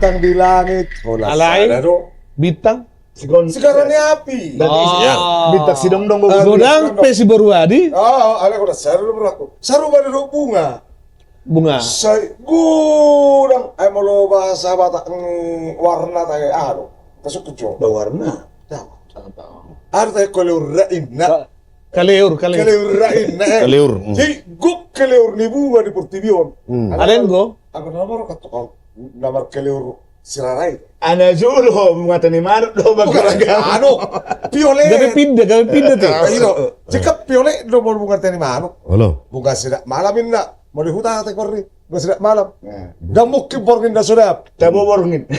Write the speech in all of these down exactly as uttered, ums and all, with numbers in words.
Bintang di langit. Holan sada do. Bintang? Sigon-, sigaran ni api. Berarti isi-, bintang sidongdong. Godang pe siboru adi. Ah, alai holan sada do, berarti. Sarupa do Bunga. Bunga. Sai godang, ai molo bahasa Batak, mm, warna tahe, aha do? Tasuk jo. Ba warna. Aha tahe kaleur ra inna. Ka-, kaleur, kaleur. Kaleur ra inna, eh. Kaleur, mm. Jadi gok kaleur ni Bunga di portibi on. Mm. Alai anggo? Anggo na markatokon, na markaleur si Rara i. Ana jolo Bunga Tani Manuk do, Bunga Tani Manuk. Anu, piolet. Gabe pinda, gabe pinda tu. Io. Jika piolet do molo Bunga Tani Manuk. Olo. Bunga Sidak Malam inna. Molo di huta ate kori, Bunga Sidak Malam. Nah. Ndang mungkin borngin na so dap. Tabo borngin.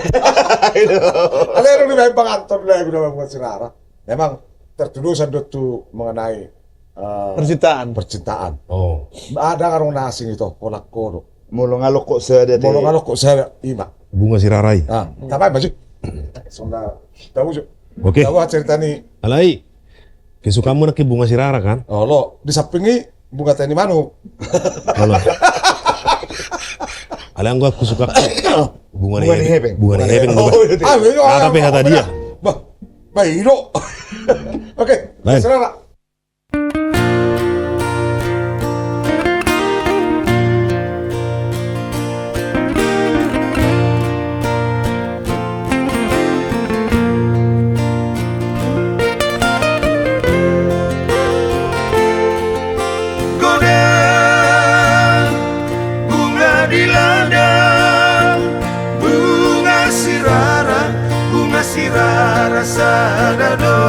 Alai adong dibaen panganton na guna Bunga si Rara. Memang tertudusan do tu mengenai, eh, percintaan. Percintaan. Oh. Ndang adong na asing ito, holan ho do. Molo ngalongkok sada, molo ngalongkok sada, ima. Bunga si Rara i. Ah, tapain ma jo. Sonda, tahu jo. Oke. Tahu cerita ni. Alai. Kesukaanmu nangkin Bunga si Rara kan? Olo, di samping i Bunga Tani Manuk. Olo. Alai anggo au kesukaan Bunga ni Hepeng. Bunga ni Hepeng. Bunga ni Hepeng. Oh, iya. Ah, iya, iya, tapi hata dia. Bah, bah, ino. Oke, baik. Si Rara. Godang bunga di ladang, Bunga si Rara, Bunga si Rara sada do.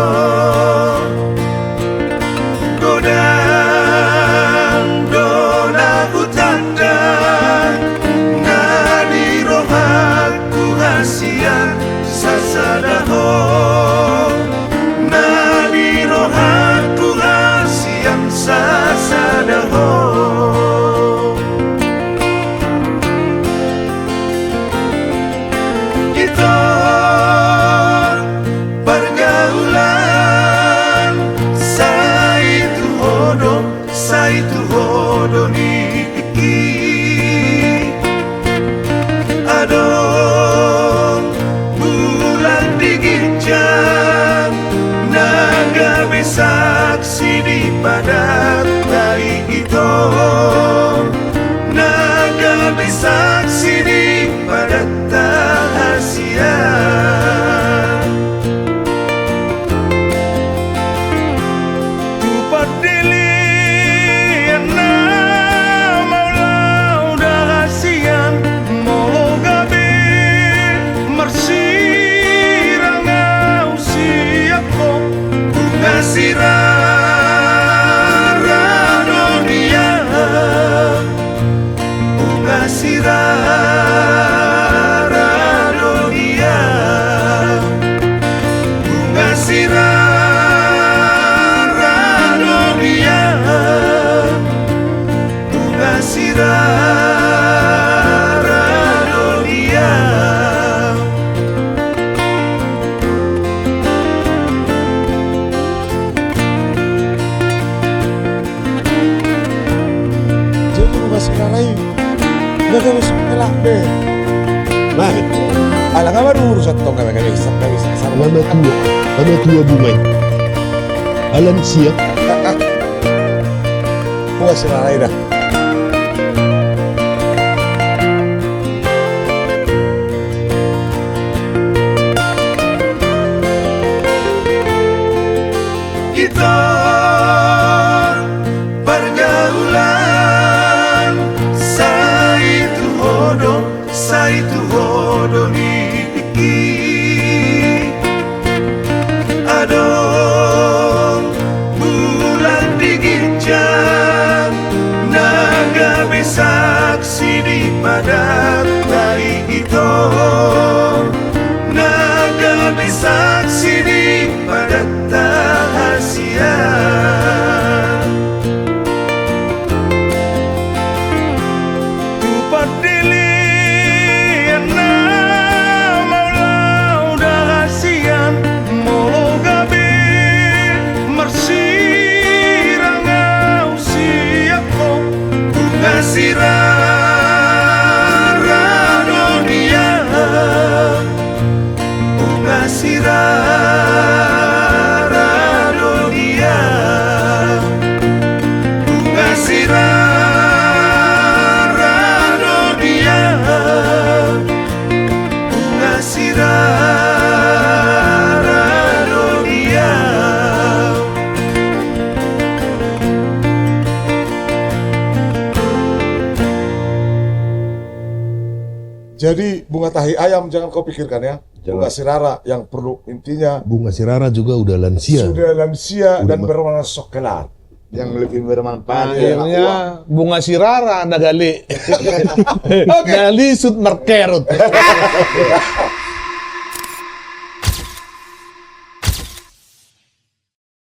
Godang do na hutanda, na di rohangku hasian sasada ho, na di rohangku hasian sasada ho. Ito pargaulan, sai tu ho do, sai tu ho do nipingki. Adong bulan di ginjang, na gabe saksi di padat tahi ito, na gabe saksi di padat ta hasian. Tu pandilian na maulau da hasian, molo gabe marsirang au siap ho. Bunga si Rara do nian, Bunga si Rara do nian, Bunga si Rara do nian, Bunga si Rara do nian. Jadi Bunga si Rara i, gabe bisa melak be. Nah, ala nga baru urusan tong gabe, gabe bisa, gabe bisa. Nama tua, nama tua Bunga i. Alan sia. Bunga si Rara i da. Ito pargaulan, sai tu ho do, sai tu ho do nipingki. Adong bulan di ginjang, na gabe saksi di padat tahi ito, na gabe saksi di padat ta hasian. Tu pandilian na Jadi bunga tahi ayam jangan kau pikirkan ya. Bunga sirara yang perlu, intinya. Bunga sirara juga udah lansia. Sudah lansia dan berwarna coklat. Yang lebih bermanfaat. Akhirnya bunga sirara na gale. Na lisut markerut.